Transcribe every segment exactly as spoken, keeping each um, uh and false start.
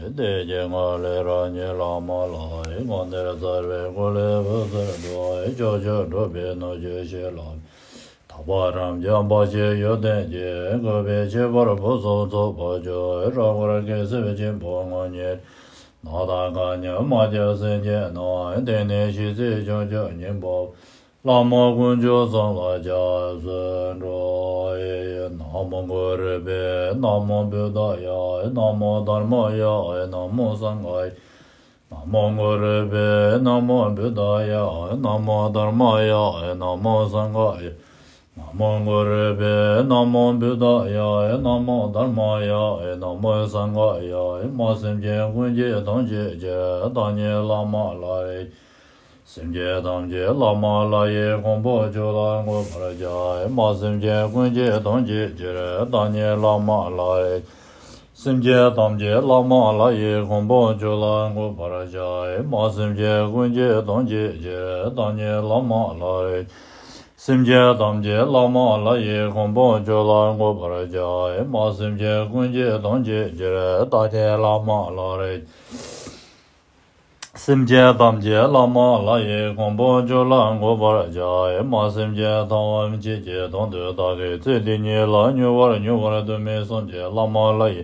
དེ་ཀྱི་ངོ་ལས་རང་ཉིད་བླ་མ་ལ། ངོ་འདིར་བཙལ་བའི་སྐུ་ལས་བུ་ཚར་འགྲོ། ཕྱོགས་བཅུར་འགྲོ་བའི་སྣོད་བཅུད་ཞིག་ལ། དག་པ་རབ་འབྱམས་འབའ་ཞིག་ཡོན་ཏན་གྱིས། བཀོད་པའི་ཁྱད་པར་ཕུན་སུམ་ཚོགས་པར་སྤྱོད། རབ་དཀར་གེ་སར་ཆེན་པོ་དངོས་ཉིད། ནགས་དང་གངས་ཉི་མ་རྒྱ་སེང་གེ་རྣམས། དེང་ནས་ཤིས་ཚིག་བྱང་ཆུབ་སྙིང་པོ། བླ་མ་དཀོན་མཆོག་གསུམ་ལ་སྐྱབས་སུ་འགྲོ། ན་མོ་གུ་རུ་བྷྱཿ། ན་མོ་བུདྡྷཱ་ཡ། ན་མོ་དྷརྨཱ་ཡ། ན་མོ་སངྒྷཱ་ཡ། ན་མོ་གུ་རུ་བྷྱཿ། ན་མོ་བུདྡྷཱ་ཡ། ན་མོ་དྷརྨཱ་ཡ། ན་མོ་སངྒྷཱ་ཡ། ན་མོ་གུ་རུ་བྷྱཿ། ན་མོ་བུདྡྷཱ་ཡ། ན་མོ་དྷརྨཱ་ཡ། ན་མོ་སངྒྷཱ་ཡ། མ་སེམས་ཅན་ཀུན་གྱི་དོན་བྱེད་ཕྱིར། བདག་ཉིད་བླ་མ་ལ་རས། སེམས་ཅན་ཐམས་ཅད་བླ་མ་ལྷ་ཡི་གོ་འཕང་མཆོག་ལ་འགོད་པར་བྱ། མ་སེམས་ཅན་ཀུན་གྱི་དོན་བྱེད་ཕྱིར། བདག་ཉིད་བླ་མ་ལྷ་རས། སེམས་ཅན་ཐམས་ཅད་བླ་མ་ལྷ་ཡི་གོ་འཕང་མཆོག་ལ་འགོད་པར་བྱ། མ་སེམས་ཅན་ཀུན་གྱི་དོན་བྱེད་ཕྱིར། བདག་ཉིད་བླ་མ་ལྷ་རས། སེམས་ཅན་ཐམས་ཅད་བླ་མ་ལྷ་ཡི་གོ་འཕང་མཆོག་ལ་འགོད་པར་བྱ། མ་སེམས་ཅན་ཀུན་གྱི་དོན་བྱེད་ཕྱིར། བདག་ཉིད་བླ་མ་ལྷ་རས། སེམས་ཅན་ཐམས་ཅད་བླ་མ་ལྷ་ཡི་གོ་འཕང་མཆོག་ལ་འགོད་པར་བྱ། མ་སེམས་ཅན་ཐམས་ཅད་ཀྱི་དོན་དུ་བདག་གིས་ཚེ་འདི་ཉིད་ལ་མྱུར་བར་མྱུར་བར་སྡུག་བསྔལ་གསུམ་གྱི་བླ་མ་ལྷ་ཡི་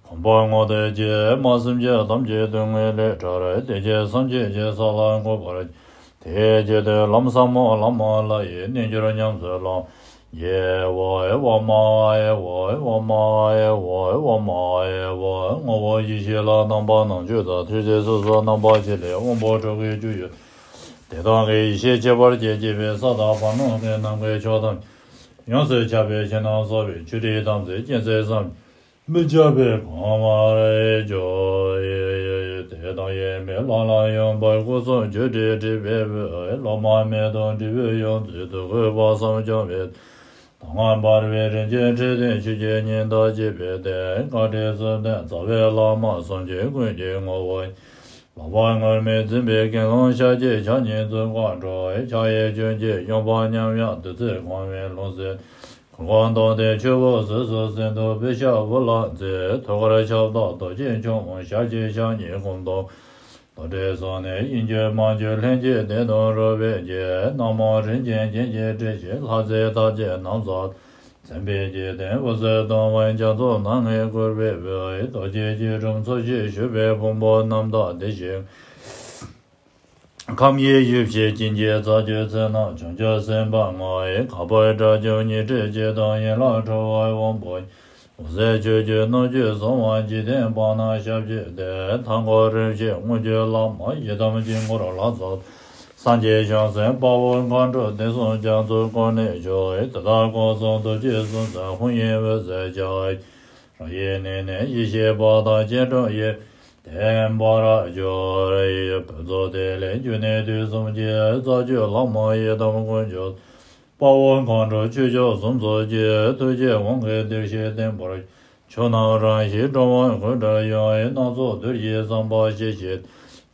གོ་འཕང་བསྔོ་འདོད་ཀྱིས། མ་སེམས་ཅན་ཐམས་ཅད་སྡུག་བསྔལ་ལས་ཐར། བདེ་སྐྱིད་སངས་རྒྱས་ཀྱི་ས་ལ་འགོད་པར། དེའི་ཆེད་དུ་ལམ་ཟབ་མོ་བླ་མ་ལྷ་ཡི་རྣལ་འབྱོར་ཉམས་སུ་བླང་། ཡེ་ཝ་ཨེ་ཝ་མ་ཨེ་ཝ་ཨེ་ཝ་མ་ཨེ་ཝ་ཨེ་ཝ་མ་ཨེ་ཝ། ངོ་བོ་ཡེ་ཤེས་ལ་རྣམ་པ་ལྔ་བཅུ་དང་། ཐུགས་རྗེ་སོ་སོ་རྣམ་པ་བཞི་ལས། དབང་པོ་དྲུག་གི་སྤྱོད་ཡུལ། དེ་དག་གི་ཡེ་ཤེས་ཁྱད་པར་ཅན་སྐྱེད་པའི་ས་དང་བར་སྣང་གི་ནམ་མཁའི་ཕྱོགས་ཐམས་ཅད་ཡོངས་སུ་ཁྱབ་པའི་ཕྱི་ནང་གསང་བའི་ཆོས་དྲི་དམ་ཚིག་སྤྱན་གཟིགས་བསམ། མི་ཁྱབ་པས་གང་བར་སྤྱོད། དེ་དང་ཡེ་མི་ལ་ལ་ཡོན་པར་སྐུ་གསུམ་ཆོས་དྲིས་དྲིས་པའི་དབུས། སློབ་མ་མེ་ཏོག་དྲིལ་བུ་ཡོངས་འཛིན་དུ་གུས་པ་བསམ་བྱུང་བའི། ད་སྔ་འབར་བའི་རིན་ཆེན་ཁྲི་སྟེང་ཆོས་ཀྱི་ཉི་ཟླ་བརྗིད་པའི་སྟེང་། བཀའ་དྲིན་གསུམ་ལྡན་རྩ་བའི་བླ་མ་སངས་རྒྱས་ཀུན་གྱི་ངོ་བོ། ལག་པ་ངུར་སྨྲིག་འཛིན་པའི་ཀུན་སློང་ཤཱཀྱའི་ཕྱག་གཉིས་བཙུན་ཁང་འགྲོ། ཕྱག་གཡས་གཡོན་གྱི་ཡངས་པ་མཉམ་ཡངས་བདུད་རྩིས་གང་བའི་ལྷུང་བཟེད། གུར་ཁང་སྟོང་སྟེ་ཆུ་བོ་ཟུར་སུ་ཟིན་དུ་བུད་ཤ་བུ་ལ་འཛིན། ཐུགས་ཀར་ཞབས་བརྡབ་རྡོ་རྗེ་འཆང་། ཞབས་ཀྱི་ཕྱག་གཉིས་སྐོམ་དང་རྡོ་གྲལ་སོགས་ནས། དབྱིངས་བསྐྱོད་སྨྲ་བརྗོད་ལྷན་སྐྱེས་བདེ་སྟོང་རོལ་པའི་རྗེས། རྣམ་མང་རིན་ཆེན་རྒྱན་གྱིས་སྤྲས་ཤིང་། ལྷ་རྫས་ཐམས་ཅད་ནམ་བཟའ། མཚན་དཔེའི་འཇིག་རྟེན་འོད་ཟེར་སྟོང་པ་རྒྱ་མཚོ་ནམ་མཁའི་སྐུར་བལྟས་པའི། རྡོ་རྗེ་སྐྱིལ་ཀྲུང་འཚོ་བྱེད་བཞུགས་པའི་ཕུང་པོ་རྣམ་དག་བདེ་ཞིང་། ཁམས་དབྱེ་ཞིབ་བྱེད་ཀྱི་རྩ་རྒྱུད་ཚེ་ནང་བྱང་ཆུབ་སེམས་དཔའ་ངོ་། ཁ་འབབ་སྒྲ་བསྒྱུར་ཉི་ཁྲི་སྤྱི་དང་ཡན་ལག་འཕྲོ་བའི་དབང་པོ། འོད་གསལ་ཆོས་ཀྱི་སྣོད་བཅུད་གསང་བ་འཇིག་རྟེན་པ་ན་ཞབས་ཀྱི་སྟེང་། མཐའ་འཁོར་རིམ་བཞིན་དངོས་བརྒྱུད་བླ་མ་ཡི་དམ་དཀྱིལ་འཁོར་ལ་སོགས། སངས་རྒྱས་བྱང་སེམས་དཔའ་བོ་མཁའ་འགྲོ་དེང་སང་རྒྱ་མཚོའི་ཀུན་ནས་བཞུགས། དེ་དག་སྐུ་གསུང་ཐུགས་ཀྱི་གསུང་ཚན་ཧཱུྃ་ཡིག་འོད་ཟེར་ལྕགས། རང་ཡིག་ནི་ནི་ཡེ་ཤེས་པ་དང་སྐྱིལ་ཀྲུང་ཡི། དེ་འབར་སྦྱོར་ཡི་ཕུན་ཚོགས་དེ་ལས་བརྒྱུད་ནས་དུས་གསུམ་གྱི་རྩ་བརྒྱུད་བླ་མ་ཡི་དམ་དཀོན་མཆོག་དཔའ་བོ་མཁའ་འགྲོ་ཆོས་སྐྱོང་གསུམ་ཚོགས་ཀྱི་ཐུགས་རྗེའི་དབང་གིས་གདུལ་བྱའི་བསྟན་པར་ཆོས་རྣམས་རང་བཞིན་འགྲོ་འོང་ཀུན་བྲལ་ཡང་ཡི་སྣ་ཚོགས་གདུལ་བྱའི་བསམ་པ་ཇི་བཞིན་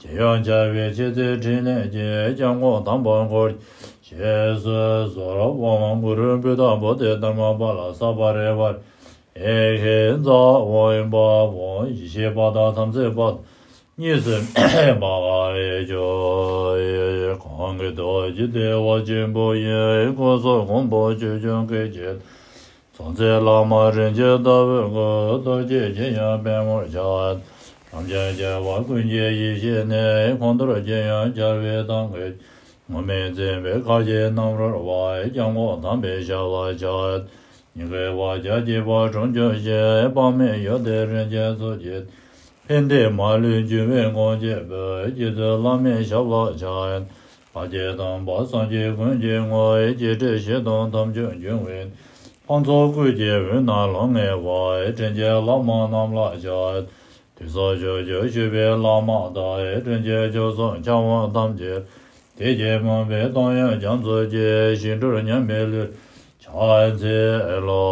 ཇི་ཡང་འཆར་བའི་ཆེས་མཛད་ཕྲིན་ལས་ཀྱི་སྐྱབས་མགོན་དམ་པ་འཁོར་ཞེས་སུ་གསོལ། ཨོཾ་གུ་རུ་བུདྡྷ་བོ་དྷི་དྷརྨ་པཱ་ལ་ས་པ་རི་ཝཱ་ཧེ་ཧེ་ཛཿ་ཨོཾ་ཨིཾ་པ་ཝཾ། ཡེ་ཤེས་པ་དང་དམ་ཚིག་པ་དང་གཉིས་སུ་མེད་པར་སྦྱོར། གང་གི་ཐུགས་རྗེ་བདེ་བ་ཆེན་པོ་ཡི། སྐུ་གསུང་གོང་བུ་ཆོས་སྐྱོང་སྐད་ཅིག་ཏུ། གཙོ་མཛད་བླ་མ་རིན་ཆེན་ལྟ་བུའི་སྐུ། ཐུགས་རྗེས་ཇི་ཡང་དཔལ་མོར་ཤར། རབ་འབྱམས་རྒྱལ་བ་ཀུན་གྱི་ཡེ་ཤེས་ནི། ཁོང་དུ་ཇི་ཡང་འཆར་བའི་མདངས་ཀྱིས། ངུར་སྨྲིག་འཛིན་པའི་ཁ་བཞིན་རྣམ་རོལ་པ། སྐྱབས་མགོན་དམ་པའི་ཞབས་ལ་ཕྱག། སྙིང་གའི་བར་ཆད་སྐྱེས་པ་དྲུངས་འཇོམས་ཤིང་། དཔག་མེད་ཡོན་ཏན་རིན་ཆེན་ཚོགས་ཀྱིས། ཕན་བདེ་མ་ལུས་འབྱུང་བའི་གང་བྱེད་པའི། རྗེ་བཙུན་བླ་མའི་ཞབས་ལ་ཕྱག། བར་ཆད་དམ་པ་སངས་རྒྱས་ཀུན་གྱི་ངོ་བོ། བརྒྱད་ཁྲི་བཞི་སྟོང་ཐམས་ཅད་འབྱུང་བའི། ཕུན་ཚོགས་སྐུ་གྱི་འོད་རྣམས་ལོང་ངེ་བ། དྲིན་ཅན་བླ་མ་རྣམས་ལ་ཕྱག། དུས་གསུམ་ཕྱོགས་བཅུར་བཞུགས་པའི་བླ་མ་དང་། དྲིན་ཅན་ཆོས་སྲུང་ཕྱག་དབང་ཐམས་ཅད། དད་ཅིང་སྨོན་པའི་གཏོང་ཡོན་རྒྱ་མཚོ་རྒྱས། ཞིང་གྲུབ་མཉམ་པའི་ལུས་ཕྱག་འཚལ་ལོ།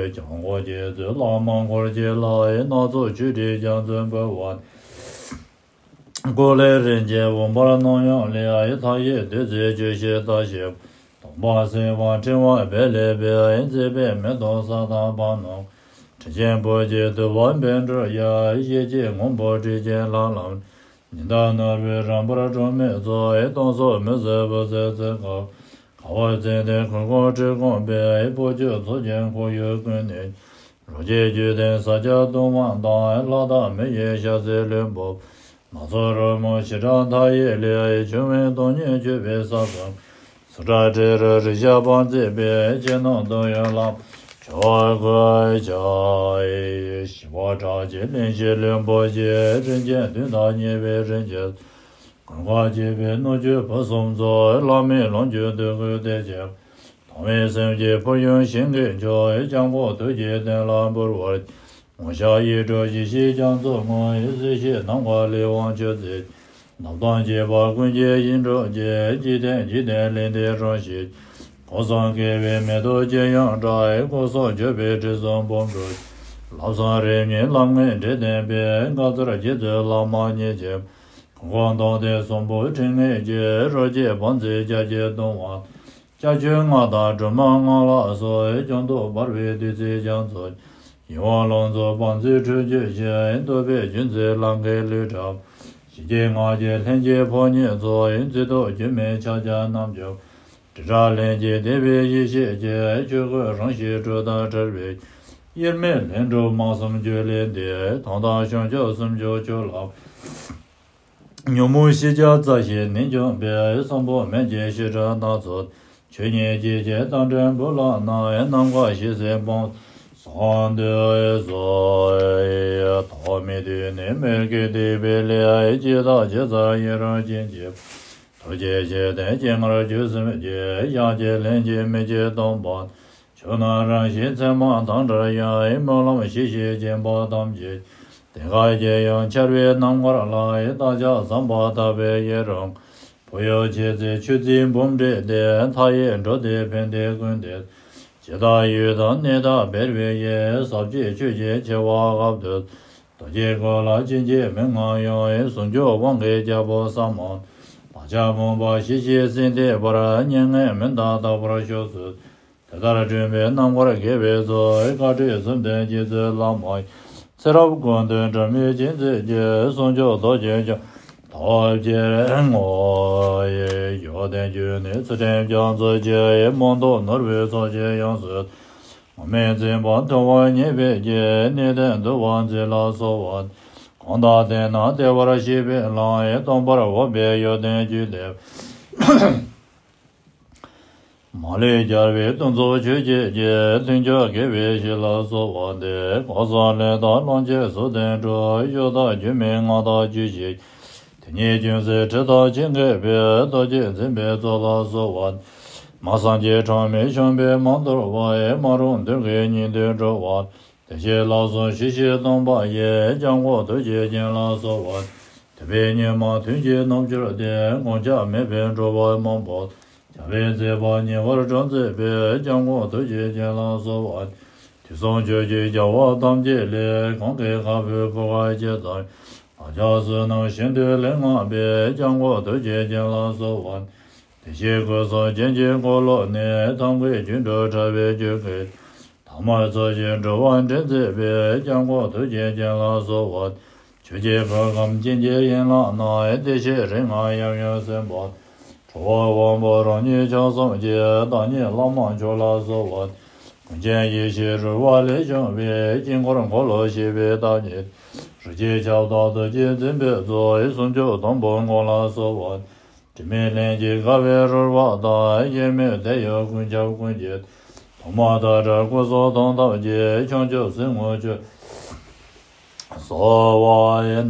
སྐྱབས་མགོན་རྗེ་བཙུན་བླ་མ་འཁོར་བཅས་ལ། སྣ་ཚོགས་ཆོས་དྲིན་རྒྱ་མཚོས་འབུལ་བ། སྐུ་ལས་རིན་ཆེན་འབུམ་པར་སྣང་ཡང་ལས། མཐའ་ཡས་བདུད་རྩིའི་ཆུ་ཞིག་ལྟ་ཞིག་སྟོང་པར་གསལ་བ་ཕྲེང་བ་སྦས་ལས་པའི། མཛེས་པའི་མེ་ཏོག་ས་དང་བར་སྣང་། ཆེན་པོ་ཆེ་དུལ་བ་བཻ་ཌཱུརྱ། ཞལ་གཅིག་སྔོན་པོ་སྤྲིན་ཆེན་ལམ་ལམ། ཉི་ཟླ་ནོར་བུས་རིམ་པར་སྒྲོན་མེ་ཚོགས། སྟོང་གསུམ་མུན་སེལ་བུ་ཚའི་ཚལ་ཁ། ཁ་བ་ཙན་དན་ཁུར་ཁུང་བྲེ་སྒོང་པའི། སྤོས་ཆུ་མཚོ་རྒྱལ་ཁོར་ཡུག་ཀུན་ནས། རོ་བརྒྱའི་རྒྱུད་ལྡན་ས་སྐྱ་གདུང་བ་དང་། ལྷ་དང་མི་ཡི་ཞལ་ཟས་ལྷུན་པོ། ནགས་ཚལ་རོལ་མོ་ཞི་དྲག་མཐའ་ཡས་ལས། བྱུང་བའི་སྟོང་ཉིད་སྤྱོད་པའི་ས་བོན། སུ་དྲག་ཏྲི་རུ་རི་ཞབས་པད་མཛེས་པའི། ཕྱི་ནང་སྡོམ་ཡོད་ལམ་མཆོག་བཀོད་ཀྱང་། ཞི་བ་ཁྲག་གི་གླིང་བཞི་ལྷུན་པོ་ཆེ། རིན་ཆེན་བདུན་དང་མཉེས་པའི་རིན་ཆེན། ཀུན་དགའ་བརྗིད་པའི་སྣོད་བཅུད་ཕུན་སུམ་ཚོགས། ལྷ་མིའི་ལོངས་སྤྱོད་འདོད་དགུའི་གཏེར་ཆེན། དྭངས་མའི་སེམས་ཀྱི་ཕོ་ཡུལ་ཞིང་གི་མཆོག་སྐྱབས་མགོན་ཐུགས་རྗེའི་གདན་ལ་འབུལ་བར། ངོ་ཤེས་ཡིད་འཕྲོག་ཡེ་ཤེས་རྒྱ་མཚོ་སྔོན། སྲིད་ཞིའི་ནམ་མཁའ་ལས་དབང་ཆོས་མཛད། ནམ་དང་བརྒྱད་པ་ཀུན་གྱི་ཡིད་འཕྲོག་རྒྱལ། འཇིག་རྟེན་འཇིག་རྟེན་ལས་འདས་རང་ཞི། སྐུ་གསུམ་དགེ་བའི་མེ་ཏོག་ཅི་ཡང་བཀྲ། སྐུ་གསུམ་མཆོད་པའི་དྲི་བསུང་སྦོམ་འཕྲོ། ལམ་གསུམ་རིམ་གཉིས་ལམ་ལྔའི་འབྲས་ལྡན་པའི། བཀའ་སྩལ་རྗེ་བཙུན་བླ་མ་མཉེས་ཀྱིས། ཀུན་དགའ་མདངས་ལྡན་གསོན་པོ་ཕྲིན་ལས་ཀྱི། རོ་བརྒྱའི་བང་མཛོད་རྒྱ་ཆེར་གཏོང་བ། སྐྱབས་བཅོལ་ལྔ་དང་སྒྲོལ་མ་ལྔ་ལ་སོགས། སྐྱོང་སྟོབས་འབར་བའི་བདུད་རྩིའི་རྒྱ་མཚོ། ཡིད་འོང་ལོངས་སྤྱོད་བང་མཛོད་ཁྲོད་འཇུག་ཅིང་། འདོད་པའི་རྒྱུན་མཛད་ལང་ཀའི་ཀླུ་འདྲ། ཞི་རྒྱས་ངག་གི་ལྷན་སྐྱེས་ཕོ་ཉ་ཚོགས། མཛེས་སྡུག་སྒྱུ་མའི་ཕྱག་རྒྱ་རྣམ་འཇོམས། དྲི་བྲལ་ལྷན་སྐྱེས་བདེ་བའི་ཡེ་ཤེས་ཀྱི། ཆོས་སྐུ་རང་བཞིན་སྤྲོས་དང་བྲལ་བའི། དབྱེར་མེད་ལྷུན་གྲུབ་སྨྲ་གསུམ་རྒྱུད་ལས་འདས། དོན་དམ་བྱང་ཆུབ་སེམས་མཆོག་སྤྱོད་ལམ། ཉོན་མོངས་ཤེས་བྱ་རྩ་ཤེས་ནས་འཇོམས་པའི། གསུང་འབུམ་མན་ཆད་བཤད་སྒྲུབ་སྣ་ཚོགས། ཆོས་ཉིད་སྐྱེ་མཆེད་རྟ་མགྲིན་བུ་ལ་གནང་། ནམ་མཁའ་ཞི་བྱེད་འབུམ་གསུམ་འདུས་སོ། ཐོག་མེད་དུས་ནས་མི་དགེ་སྡིག་པའི་ལས། ཇི་ལྟ་ཇི་ལྟར་ཡིན་རུང་ཕྱིན་ཆད། ཐུགས་རྗེ་ཆེ་དེ་སྤྱན་སྔར་བྱོན་སེམས་བསྐྱེད། ཡང་ཅིན་ལྷན་ཅིག་མི་བྱེད་སྡོམ་པ། ཆོས་རྣམས་རང་བཞིན་མཚན་མ་དང་བྲལ་ཡང་། སྨོན་ལམ་ཞི་ཞིང་སྦྱིན་པ་ཐམས་ཅད། གཏན་འཁེལ་གྱི་ཡང་འཆར་བའི་རྣམ་དཀར་ལ། བརྟག་དཔྱད་བསམ་པ་དག་པས་ཡི་རང་། བུ་ཡུག་ཆེ་ཚིག་ཆུ་འཛིན་འབུམ་འདྲེས་ཏེ། མཐའ་ཡས་འགྲོ་འདི་ཕན་བདེ་ཀུན་ལྡན། ཇི་ལྟར་ཡུལ་དང་གནས་དང་བེར་བའི་ཡི། ཟབ་ཆོས་ཆོས་ཀྱི་ཆེ་བ་རབ་ཏུ། རྡོ་རྗེའི་སྐུ་ལ་ཕྱིན་ཆད་མི་མངའ་ཡང་། ཟུང་འཇུག་དབང་གི་རྒྱལ་པོ་ཟབ་མོ། བག་ཆགས་མུན་པ་ཞི་ཞིང་སེམས་གཏད་པར། མྱ་ངན་མི་འདའ་དག་པར་ཤོག་ཟེར། དེ་ལྟར་སྒྲོན་པའི་རྣམ་དཀར་དགེ་བའི་ཚོགས། བཀའ་དྲིན་གསུམ་ལྡན་རྗེ་བཙུན་བླ་མ་ཡི། ཚེ་རབས་ཀུན་ཏུ་འབྲལ་མེད་བྱིན་མཛད་ཀྱི། ཟུང་འཇུག་རྡོ་རྗེ་འཆང་ཐོབ་ཕྱིར་བསྔོ། ཡོན་ཏན་བརྒྱུད་ནས་ཚུལ་ཁྲིམས་རྒྱ་མཚོ་ཆེ། རྨོངས་དུག་ནོར་བུའི་ཚོགས་ཀྱིས་ཡོངས་སུ། སྡོམ་མེད་འཛིན་པ་ཐུལ་བ་ཉེས་པའི་རྒྱུ། ནད་ལྡན་འདུལ་བ་མཛད་ལ་གསོལ་བ། གང་དག་བསྟེན་ན་བདེ་བར་གཤེགས་པའི་ལམ། སྟོང་པར་འོག་པའི་ཡོན་ཏན་རྒྱུད་ལས། མ་ལུས་རྒྱལ་བའི་གདུང་འཚོབ་ཆོས་བརྒྱད་ཀྱི། མཐུན་ཕྱོགས་དགེ་བའི་བཤེས་ལ་གསོལ་བ་འདེབས། སྐལ་བཟང་ལས་དང་ལོངས་སྤྱོད་གཟུགས་ལྡན་འགྲོ། གཞུང་དང་རྒྱུད་སྨིན་སྔགས་དང་རྒྱུད་བཤད། དེ་ཉིད་ཅུང་ཟད་ཁྲིད་དང་ཇི་སྙེད་པའི། རྡོ་རྗེ་འཛིན་པའི་གཙོ་ལ་གསོལ་བ། མ་སངས་རྒྱས་གྲངས་མེད་བྱོན་པས་མ་དོར་བ། མ་རུངས་འདོད་དགུའི་སྙིང་དུ་འགྲོ་བ། བདེ་གཤེགས་ལ་སོགས་ཞི་ཞིང་སྟོང་པ་ཡི། སྐྱབས་མགོན་ཐུགས་རྗེ་ཅན་ལ་གསོལ་བ། ཐུབ་པའི་ཉི་མ་ཐུན་གྱིས་ནུབ་གྱུར་ཏེ། ངོམས་ཆགས་མེད་པའི་འགྲོ་བ་མང་པོ། བྱ་བའི་མཛད་པ་ཉེ་བར་འགྲོ་མཛད་པའི། སྐྱབས་མགོན་ཐུགས་རྗེ་ཅན་ལ་གསོལ་བ། དུས་གསུམ་ཆོས་ཀྱི་རྒྱལ་བ་ཐམས་ཅད་ལས། གང་གི་ཁ་བོས་བུ་ག་ཇི་ཙམ། བདག་ཅག་བསོད་ནམས་ཤིན་ཏུ་ལེགས་བསྔགས་པའི། སྐྱབས་མགོན་ཐུགས་རྗེ་ཅན་ལ་གསོལ་བ། བདེ་གཤེགས་སྐུ་གསུམ་རྒྱན་གྱི་འཁོར་ལོ་ནས། ཐབས་མཁས་སྒྱུ་འཕྲུལ་དྲ་བའི་རྒྱུད་སྐུད། ཐ་མལ་ཚོགས་ཀྱི་འགྲོ་བ་འདྲེན་མཛད་པའི། སྐྱབས་མགོན་ཐུགས་རྗེ་ཅན་ལ་གསོལ་བ། ཆོས་ཀྱི་ཕ་ཁྱིམ་སྐྱེ་འཆི་ཡན་ལག་ན། བདེ་གཤེགས་རིགས་ལྔ་ཡབ་ཡུམ་སེམས་དཔའ། གྲུབ་པ་དབང་པོ་རང་ཉིད་ཕྱོགས་གསུམ་གྱི། བདག་ཉིད་བླ་མ་མཆོག་ལ་གསོལ་བ། ཀུན་མཁྱེན་ཡེ་ཤེས་རོལ་པ་ལས་བྱུང་བའི། དཀྱིལ་འཁོར་འཁོར་ལོ་ཞེས་པའི་བདག་ཉིད། རིགས་ཀྱི་ཁྱབ་བདག་ཐུགས་རྗེ་འཛིན་པའི་གཙོ། ཟུང་འཇུག་སྡོང་པོ་མགོན་ལ་གསོལ་བ། དྲི་མེད་ལྷན་སྐྱེས་དགའ་བའི་རོལ་པ་དང་། དབྱེར་མེད་དེ་ཡི་ཀུན་ཁྱབ་ཀུན་གྱི། ཐོག་མ་མཐའ་བྲལ་སྐུ་གསུང་ཐུགས་ཐམས་ཅད། བྱང་ཆུབ་སེམས་དངོས་སྤྱོད་གསོལ་བ་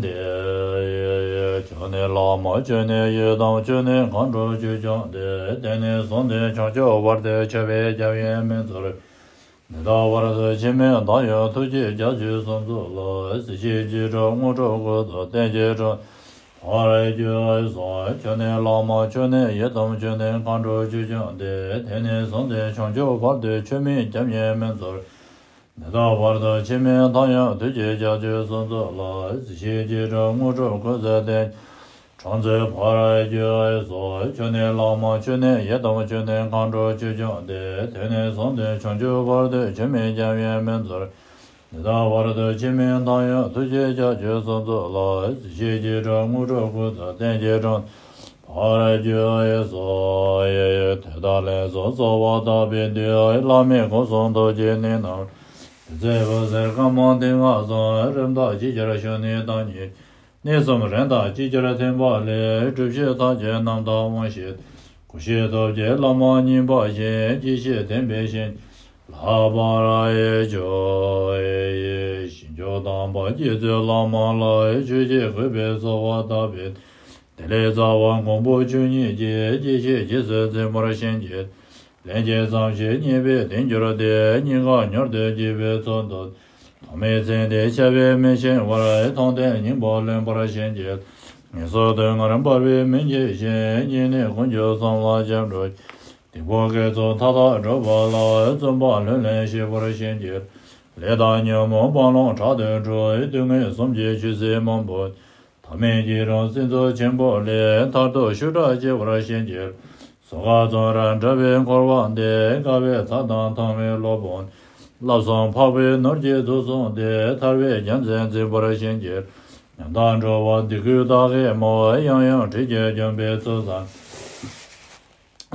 འདེབས། ཁྱོད་ནི་བླ་མ་ཁྱོད་ནི་ཡི་དམ། ཁྱོད་ནི་མཁའ་འགྲོ་ཆོས་སྐྱོང་སྟེ། དེང་ནས་བཟུང་སྟེ་བྱང་ཆུབ་བར་དུ། ཁྱབ་པའི་རྒྱལ་བའི་མིང་མཛོད། འདི་ལྟ་བར་དུ་འཆི་མེད་བདག་ཡི་ཐུགས་རྗེ་རྒྱ་ཆེ་གསུང་ཚུལ་ལ། གཟི་བརྗིད་ཀྱི་དྲི་དངོས་གྲུབ་ཀུན་ཏུ་བསྟན་ཅིང་དྲངས་པར་བགྱི་གསུངས། ཁྱོད་ནི་བླ་མ་ཁྱོད་ནི་ཡི་དམ། ཁྱོད་ནི་མཁའ་འགྲོ་ཆོས་སྐྱོང་སྟེ། དེང་ནས་བཟུང་སྟེ་བྱང་ཆུབ་བར་དུ། ཁྱོད་མིང་རྒྱལ་བའི་མིང་མཛོད། འདི་ལྟ་བར་དུ་འཆི་མེད་བདག་ཡི་ཐུགས་རྗེ་རྒྱ་ཆེ་གསུང་ཚུལ་ལ། གཟི་བརྗིད་ཀྱི་དྲི་དངོས་གྲུབ་ཀུན་ཏུ་བསྟན། དྲངས་མཛད་པར་བགྱི་གསུངས། ཁྱོད་ནི་བླ་མ་ཁྱོད་ནི་ཡི་དམ། ཁྱོད་ནི་མཁའ་འགྲོ་ཆོས་སྐྱོང་སྟེ། དེང་ནས་བཟུང་སྟེ་བྱང་ཆུབ་བར་དུ། ཁྱོད་མིང་རྒྱལ་བའི་མིང་མཛོད། འདི་ལྟ་བར་དུ་འཆི་མེད་མཐའ་ཡས་ཐུགས་རྗེའི་ཕྱག་རྒྱའི་གསུང་ཚུལ་ལ། གཟི་བརྗིད་ཀྱི་སྒྲ་དངོས་གྲུབ་སྐུ་ཚེ་བརྟན་གྱི་འགྲོ། བར་གྱུར་ཡི་སོ་ཡི་དེ་དག་ལས་སུ་གསོལ་བ་བཏབ་པའི་མཐུས། བླ་མེད་སྐུ་གསུང་ཐུགས་ཀྱི་གནད་རྣམས། དེ་ཚེ་འོད་ཟེར་དཀར་དམར་མཐིང་ག་གསུམ། རིམ་དང་ཅིག་ཅར་ཞུ་ནས་བདག་ཉིད། གནས་གསུམ་རིམ་དང་ཅིག་ཅར་ཐིམ་པ་ལས། སྒྲུབ་བྱེད་ཐམས་ཅད་རྣམ་དག་དབང་བྱེད། སྐུ་ཞབས་ཐུགས་ཀྱི་བླ་མ་གཉིས་པ་ཞིག་སྐྱེ་མཆེད་ལྡན་པའི་བྱིན་རླབས་པར་གྱུར་ཅིག་ཞིང་སྐྱོང་དམ་པ་རྗེ་བཙུན་བླ་མ་ལ། ཆོས་ཀྱི་གུས་པས་གསོལ་བ་བཏབ་པའི་མཐུས། དེ་ལས་རྩ་བ་མགོན་པོ་ཆོས་ཉིད་ཀྱི། སྐྱེ་མཆེད་རྗེས་སུ་འཛིན་པར་བྱིན་གྱིས། ལན་གཅིག་ཙམ་ཞིག་རྙེད་པས་བདེ་འགྱུར་ཏེ། སྙིང་ག་མྱུར་དུ་སྐྱེ་བའི་ཚུལ་དུ། ཐོག་མའི་ཚེ་འདི་འཆལ་བས་མི་ཤེས་པར། མཐོང་ལྡན་སྙིང་པོ་ལོན་པར་བྱིན་གྱིས། ངན་སོང་དུག་ལྔར་འབར་བའི་མུན་འཇོམས་ཤིང་། སྙིང་ནི་ཀུན་འཇོམས་བསམ་ལ་སྐྱབས་འགྲོ། སྡིག་པ་སྐྱེ་ཚུལ་མཐའ་དག་སྒྲུབ་པ་ལ། བརྩོན་པ་ལྷུར་ལེན་ཤེས་པར་བྱིན་གྱིས། ལས་དང་ཉོན་མོངས་རྦ་ཀློང་དྲག་ཏུ་འཁྲུགས། སྡུག་བསྔལ་གསུམ་གྱི་ཆུ་སྲིན་མང་པོ། ཐ་མལ་གྱི་རང་སྲིད་མཚོ་ཆེན་པོ་ལས། ཐར་ཐུབ་ཤུགས་དྲག་སྐྱེ་བར་བྱིན་གྱིས། སོ་ཁ་བཙོན་རར་འདྲ་བའི་འཁོར་བ་འདས། དཀའ་བའི་ཚ་དང་ཐང་བའི་གློ་བུར། བསླབ་གསུམ་འཕགས་པའི་ནོར་གྱིས་བཟོ་བཟུང་སྟེ། ཐར་པའི་རྒྱལ་མཚན་འཛིན་པར་བྱིན་གྱིས། ཉམས་དང་འགྲོ་བ་སྡིག་ཀུན་དག་གི་མུར། ཡང་ཡང་ཁྲིད་ཀྱིས་འཇོམས་པའི་ཚུལ་བཟང་།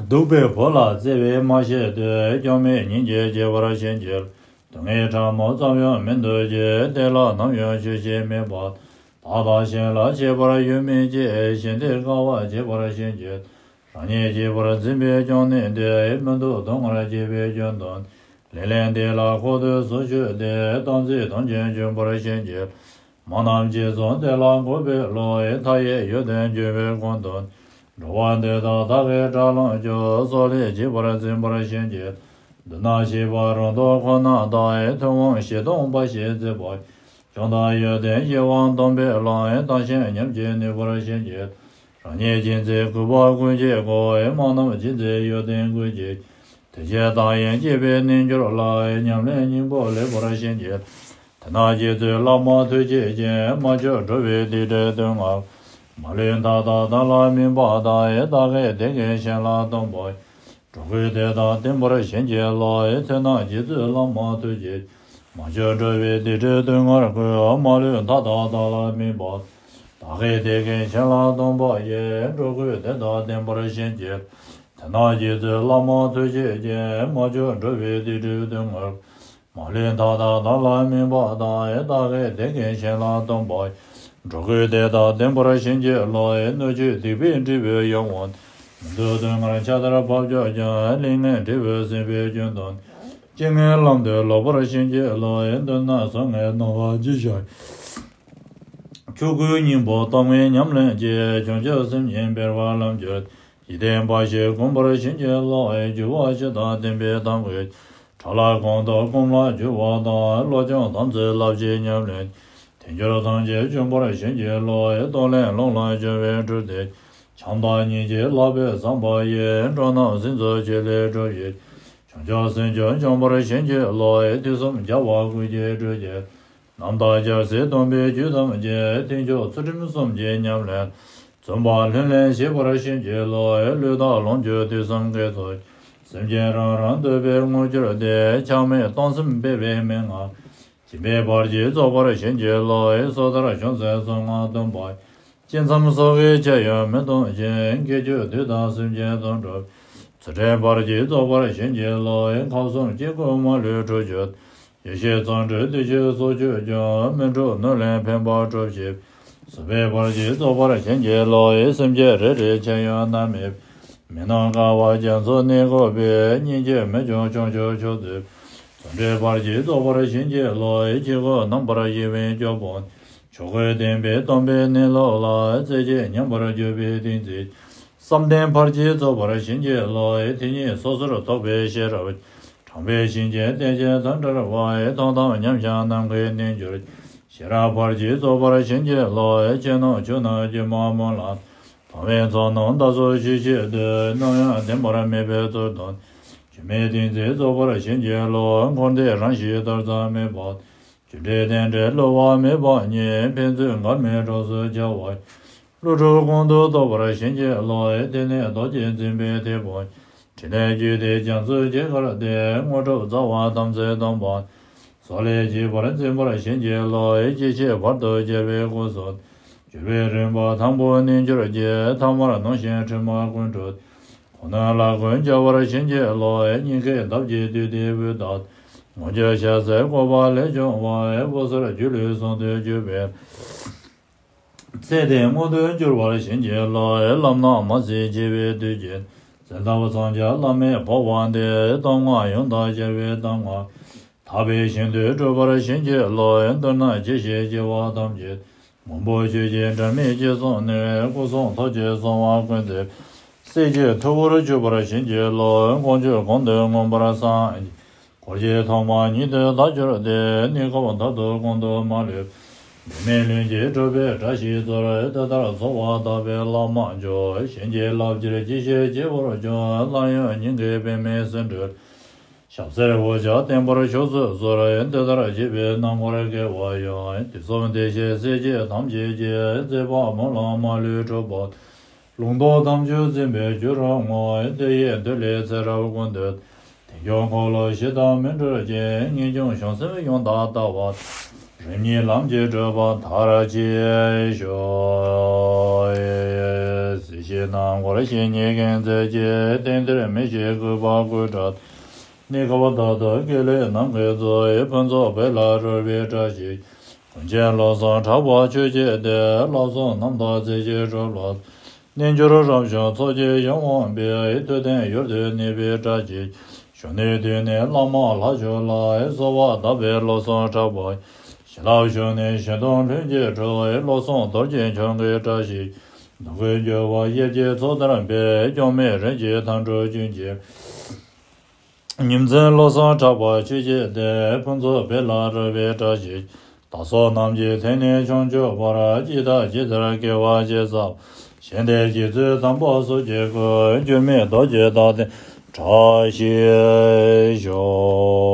གདུག་པའི་བུ་ལ་བརྩེ་བས་མ་བཤད་དུས། སྐྱོན་མེད་སྙིང་རྗེ་སྐྱེ་བར་བྱིན་གྱིས། སྡུག་བསྔལ་ཕྲ་མོ་ཙམ་ཡང་མི་འདོར་ཅིག་དེ་ལ་ནམ་ཡང་ཆོས་བཤད་མེད་པར། བདག་དང་གཞན་ལ་ཁྱད་པར་ཡོད་མིན་ཅིག་གཞན་དོན་དཀའ་བ་སྤྱད་པར་བྱིན་གྱིས། རང་ཉིད་གཅེས་པར་འཛིན་པའི་སྐྱོན་ནི་འདི། མི་སྡུག་སྡུག་བསྔལ་སྐྱེ་བའི་རྒྱུ་མཐོང་། ལེགས་ལན་འདི་ལ་ཁོག་ཏུ་གཟུགས་ཞུགས་ཏེ། བཏང་སྲིད་དོན་ཆེན་འབྱོངས་པར་བྱིན་གྱིས། མ་རྣམས་རྗེས་སུ་དེ་ལ་འགོད་པའི་བློ། མཐའ་ཡས་ཡོན་ཏན་འབྱོངས་པའི་ཀུན་ཏུ། འགྲོ་བ་འདི་དག་བདག་གིས་དགྲར་ལངས་ཀྱང་། སྲོག་ལས་གཅེས་པར་འཛིན་པར་བྱིན་གྱིས། མདུན་ན་བཤད་པ་རང་སྟོང་ཁོ་ན་དང་། ཐུན་མོང་བཞི་སྟོང་པ་ཞིག་བརྩིགས་པ། སྐྱོན་དང་ཡོན་ཏན་བཞི་དབང་སྡོམ་པའི་ལམ། བརྟགས་ཤིང་ཉམས་ཀྱིས་ནུས་པར་བྱིན་གྱིས། རང་ཉིད་ཅན་ཚེ་གུས་པ་ཀུན་གྱིས་བསྐོར། མ་རྣམས་ཅན་ཚེ་ཡོན་ཏན་ཀུན་གྱི། དོན་ཆེན་མཐའ་ཡས་སྐྱེད་པའི་རྣལ་འབྱོར་ལ། ཉམས་ལེན་སྙིང་པོ་ལེགས་པར་བྱིན་གྱིས། དེ་ན་རྗེ་བཙུན་བླ་མ་ཐུགས་རྗེ་ཅན། མ་བཅོས་འགྲོ་བའི་སྡིག་སྒྲིབ་སྡུག་བསྔལ། མ་ལུས་མཐའ་དག་བདག་ལ་སྨིན་པ་དང་། བདག་གིས་དེ་ཀུན་གཞན་ལ་སྟོན་པ། འགྲོ་ཀུན་དེ་དག་བརྟན་པར་བྱིན་གྱིས་རློབས། མཐུ་རྣམས་རྗེ་བཙུན་བླ་མ་ཐུགས་རྗེ། མ་བཅོས་འགྲོ་བའི་སྡིག་སྒྲིབ་སྡུག་བསྔལ་ཀུན། མ་ལུས་མཐའ་དག་བདག་ལ་སྨིན་པ། བདག་གིས་དེ་ཀུན་གཞན་ལ་སྟོན་པ་ཡི། འགྲོ་ཀུན་དེ་དག་བརྟན་པར་བྱིན་གྱིས། དེ་ན་རྗེ་བཙུན་བླ་མ་ཐུགས་རྗེ་ཅན། མ་བཅོས་འགྲོ་བའི་སྡིག་སྒྲིབ་སྡུག་བསྔལ། མ་ལུས་མཐའ་དག་བདག་ལ་སྨིན་པ་དང་། བདག་གིས་དེ་ཀུན་གཞན་ལ་སྟོན་པ། འགྲོ་ཀུན་དེ་དག་བརྟན་པར་བྱིན་གྱིས་རློབས། སྣོད་བཅུད་སྡིག་པའི་འབྲས་བུ་ཡོངས་དབང་། མི་སྡུག་སྡུག་བསྔལ་ཕྱག་དར་བབ་ཀྱང་ཀྱང་། ལས་ངན་འབྲས་བུ་སྲིད་པའི་རྒྱུན་དུ། རྐྱེན་ངན་ལམ་དུ་ལོག་པར་བྱིན་གྱིས་རློབས། མདུན་ན་ཟང་ངེ་སྣང་བ་ཇི་བཞིན། ཆོས་སྐུའི་སྙིང་པོ་སྟོང་མེད་ཉམས་ལེན་གྱིས། བྱང་ཆུབ་སེམས་ཉིད་འཕེལ་བར་ལམ་གྱུར། འཇིག་རྟེན་པ་ཞིག་གོམས་པར་བྱིན་གྱིས་རློབས། འགྱུར་བ་ཕྱི་དང་བརྟན་པའི་དམ་བཅའི། ཕྲ་ལ་གང་དག་གོམས་ལ་འགྱུར་བ་དང་། བློ་སྦྱོང་དམ་ཚིག་བསླབ་བྱའི་ཉམས་ལེན། དལ་འབྱོར་ཐམས་ཅད་འཇོམས་པར་བྱིན་གྱིས་རློབས། གཏོང་ལེན་ལོངས་ལ་སྦྱོར་བའི་གྲུབ་སྡེ། བྱམས་དང་སྙིང་རྗེ་ལགས་པས་བསམ་པ་ཡིས། འགྲོ་རྣམས་སེམས་སུ་ཆོས་ལས་གྲུབ་ཡོད། བྱང་ཆུབ་སེམས་མཆོག་འཇོམས་པར་བྱིན་གྱིས་རློབས། དུས་གསུམ་རྒྱལ་བ་ཀུན་གྱི་སྤྲུལ་གྱི། རྣམ་དག་རྒྱལ་སྲས་སྟོན་པའི་རྒྱུད་ཐམས་ཅད། མཐུན་ཕྱོགས་ཚུལ་ཁྲིམས་གསུམ་གྱི་ཉམས་ལེན། བརྩོན་པ་ལྷུར་ལེན་བྱེད་པར་བྱིན་གྱིས་རློབས། ལུས་དང་ལོངས་སྤྱོད་དུས་གསུམ་དགེ་ཚོགས། སེམས་ཅན་རང་རང་འདོད་པའི་དངོས་གྱུར་ཏེ། ཆགས་མེད་གཏོང་སེམས་སྤེལ་བའི་མན་ངག་སྦྱིན་པའི་བར་གྱིས་རྫོགས་པར་བྱིན་གྱིས་རློབས། སོ་ཐར་བྱང་སེམས་གསང་སྔགས་སྟོན་པ། ཅི་བསམ་སོགས་ཀྱི་ཆེ་ཡང་མི་གཏོང་ཞིང་། དགེ་སྦྱོར་དུས་དང་སེམས་ཅན་དོན་གྲུབ། ཚུལ་ཁྲིམས་བར་གྱིས་རྫོགས་པར་བྱིན་གྱིས་རློབས། ཁམས་གསུམ་སྐྱེ་དགུའི་མ་ལུས་འཁྲུགས་གྱུར། ཡེ་ཤེས་གཙང་སྒྲོན་བདེ་སྤྱོད་སོགས་སྤྱོད་ཀྱང་། མི་འཁྲུགས་ནོར་ལེན་ཕན་པ་སྒྲུབ་ཕྱིར། གསོད་པའི་བར་གྱིས་རྫོགས་པར་བྱིན་གྱིས་རློབས། སེམས་ཅན་རེ་རེ་ཆེ་ཡང་ན་མེད། མི་སྣང་དཀའ་བ་རྒྱ་མཚོ་གནས་དགུ་པའི། སྙིང་རྗེ་མི་འབྱུང་བྱང་ཆུབ་མཆོག་སྩོལ། བརྩོན་འགྲུས་བར་གྱིས་རྫོགས་པར་བྱིན་གྱིས་རློབས། སྐྱེ་དགུ་རྣམ་པར་གཞིག་པའི་སྐྱོབ་དཔུང་། ཆོས་སྐུ་བསྟན་པའི་སྟོན་པའི་གནས་ལུགས་ལ། རྩེ་གཅིག་མཉམ་པར་གྱུར་པའི་ཏིང་འཛིན། བསམ་གཏན་བར་གྱིས་རྫོགས་པར་བྱིན་གྱིས་རློབས། དེ་ཉིད་སོ་སོར་རྟོག་པའི་ཤེས་རབ། དྲངས་པས་གཤིན་རྗེའི་གཏན་བྱེད་དང་བྲལ་བ། མཐོང་དང་མཉམ་བཞག་ནམ་མཁའི་རྣལ་འབྱོར། ཤེས་རབ་བར་གྱིས་རྫོགས་པར་བྱིན་གྱིས་རློབས། ཆོས་རྣམས་ཆོས་རྣམས་སྒྱུ་མ་སྨོན་ལམ། མཐོང་བའི་ཚོགས་རྣམས་བདག་སོགས་ཞི་བྱེད་དུ། ནམ་ཡང་བདེན་པར་མེད་པའི་ཚུལ་དང་། སྒྱུ་མའི་ཏིང་འཛིན་རྫོགས་པར་བྱིན་གྱིས་རློབས། འཁོར་འདས་རང་བཞིན་ལྟར་ཙམ་མེད་པ། རྒྱུ་འབྲས་རྟེན་འབྲེལ་བསླུ་བ་མེད་པ་ཉིད། ཕན་ཚུན་འགལ་མེད་གྲོགས་སུ་འཆར་བ། ཀླུ་སྒྲུབ་གོང་དུ་རྟོགས་པར་བྱིན་གྱིས་རློབས། དེ་ནས་རྡོ་རྗེ་འཛིན་པའི་ཐེག་པ། ཕྲིན་ལས་རྒྱུད་སྡེ་རྒྱ་མཚོའི་རྒྱལ་མཁར་ཏེ། དངོས་གྲུབ་རྩ་བ་དམ་ཚིག་སྟོན་པ། སོགས་ལས་བྱེད་པར་འཛིན་པར་བྱིན་གྱིས་རློབས། ཅི་བྱེད་བར་དུ་རྒྱལ་བའི་སྐུ་གསུང་ཐུགས། བསྒྱུར་བའི་རིམ་པ་དང་པོ་རྣལ་འབྱོར་གྱི། ཐ་མར་སྣང་ཞིང་དྲི་མ་ཀུན་བཀྲུས། ཁོང་རྣམས་ལ་ཀུན་སྦྱར་བར་བྱིན་གྱིས་རློབས། སྙིང་གའི་འདབ་ཀྱི་བདུད་སྡེ་བུ་དང་། མངོན་གྱུར་ཤ་ཟའི་བཀོད་པ་ལས་བྱུང་བ། བུ་གསར་སྒྱུ་ལུས་གསུང་དུ་གྱུར་པའི། ཚེ་འདིའི་མངོན་མཐོར་འགྱུར་བར་བྱིན་གྱིས་རློབས། བླ་མ་ལ་མ་ཟད་བྱེད་པའི་བདུད་ཀྱི། འཛིན་ཐབས་མཚོན་ཆ་བླ་མེད་འཕོ་བ་འདི། གདམས་ངག་ཡང་དག་སྦྱར་བའི་གདམས་ངག་ཐར་པའི་ཞིང་དུ་སྒྲུབ་པར་བྱིན་གྱིས་རློབས། མདོར་ན་ཇི་ཞིག་སྐྱེ་བ་ཐམས་ཅད། མང་པོ་ཆོས་ཀྱི་སྒྲོན་མེ་སྐྱེས་སོང་ནས། སྐུ་གསུང་ཐུགས་ཀྱི་གསང་བ་ཀུན་ཏུ། སྲིད་ཀྱི་ཐུ་བོར་གྱུར་པར་བྱིན་གྱིས་རློབས། དཀོན་མཆོག་གོང་དུ་མངོན་པར་གསལ། འཁོར་གྱི་ཐོག་མ་ཉིད་དུ་བདག་གྱུར་ཏེ། གནས་སྐབས་མཐར་ཐུག་གོང་དུ་མ་ལུས། འབད་མེད་ལྷུན་གྱིས་གྲུབ་པའི་བཀྲ་ཤིས་ཚོར། དེ་ལྟར་གསོལ་བ་བཏབ་པས་བླ་མ་མཆོག་བྱིན་གྱིས་བརླབ་ཕྱིར་ཅི་ཞིག་བགྱིས་པར་བྱུང་། སླར་ཡང་སྙིང་གའི་པདྨའི་སིནྡྷུར། ཞབས་སེར་འོད་ཆགས་བརྟན་པོར་ཕྱོགས་སུ་གསོལ། དེ་ལྟར་བགྱིས་པའི་རྣམ་པར་དགའ་བ་ཡང་། དུས་གསུམ་བདེ་གཤེགས་སྲས་བཅས་ཐམས་ཅད་ཀྱི། མཛད་པ་སྨོན་ལམ་མ་ལུས་འགྲུབ་པ། ལུང་རྟོགས་དམ་ཆོས་འཛིན་པའི་རྒྱུར་བསྔོ། དེ་ཡི་མཐུ་ལས་ཚེ་རབས་ཀུན་ཏུ། དལ་འབྱོར་འཁོར་ལོ་བཞི་དང་མི་འབྲལ་ཅིང་། ངེས་འབྱུང་བྱང་སེམས་ཡང་དག་ལྟ་བ། རིམ་གཉིས་ལམ་གྱིས་བགྲོད་པ་མཐར་ཕྱིན་ཤོག་སྲིད་ཞིའི་ནང་འཁོར་ཞི་གཉིས་ཀྱི་མཛད་ཅིང་། སྟེང་འདིར་མི་ཤིགས་གུས་པ་སྐུ་དྲག་གནས་སྐབས་མཐར་ཐུག་དགེ་ལེགས་རྣམས་ཀྱིས་རྫོགས། ཕུན་ཚོགས་བོད་ལ་རོལ་པའི་བཀྲ་ཤིས། ཀུན་མཁྱེན་བློ་བཟང་གྲགས་པ་ཆོས་ཀྱི་སྡེ། བསླབ་གསུམ་རྣམ་དག་རྩེ་གཅིག་སྒྲུབ་ལ། རྣལ་འབྱོར་རབ་བྱུང་ཚོགས་ཀྱི་ཡང་དབང་པའི། ཐུགས་རྟེན་ཡུལ་དུ་གནས་པའི་བཀྲ་ཤིས། བཞུགས་གནས་དུས་ནས་བླ་མ་ལྷ་མཆོག་ལ། གསོལ་བ་བཏབ་པའི་བློ་བཟང་གྲགས་པ། བྱིན་རླབས་ཞུགས་ནས་ཞིང་སྟོང་ལྷུན་གྱིས་གྲུབ། བློ་བཟང་རྡོ་རྗེ་འཆང་གི་བཀྲ་ཤིས། འདོད་དགུའི་འགྱུར་བ་ཡིད་ཀྱི་ཚོགས་དར་སྤེལ། སྐྱོན་མེད་རིན་ཆེན་མཐའ་འགྲོ་ཀུན་གྱི། ཉིན་མཚན་བློ་བཟང་གྲགས་པ་ཆོས་ཀྱི་སྡེ། ཕུན་ཚོགས་བོད་ལ་རོལ་པའི་བཀྲ་ཤིས། བདག་སོགས་རྣམས་ཀྱི་དོན་ནི་བྱང་ཆུབ་བར། ཇི་ལྟ་ཇི་ལྟར་དགེ་བ་ཇི་བསགས། གཞན་དེ་རྗེ་བཙུན་དམ་པ་སོགས་ཀྱི་སྐུ། འགྱུར་མེད་རྡོ་རྗེ་རྟག་བརྟན་བཀྲ་ཤིས་ཤོག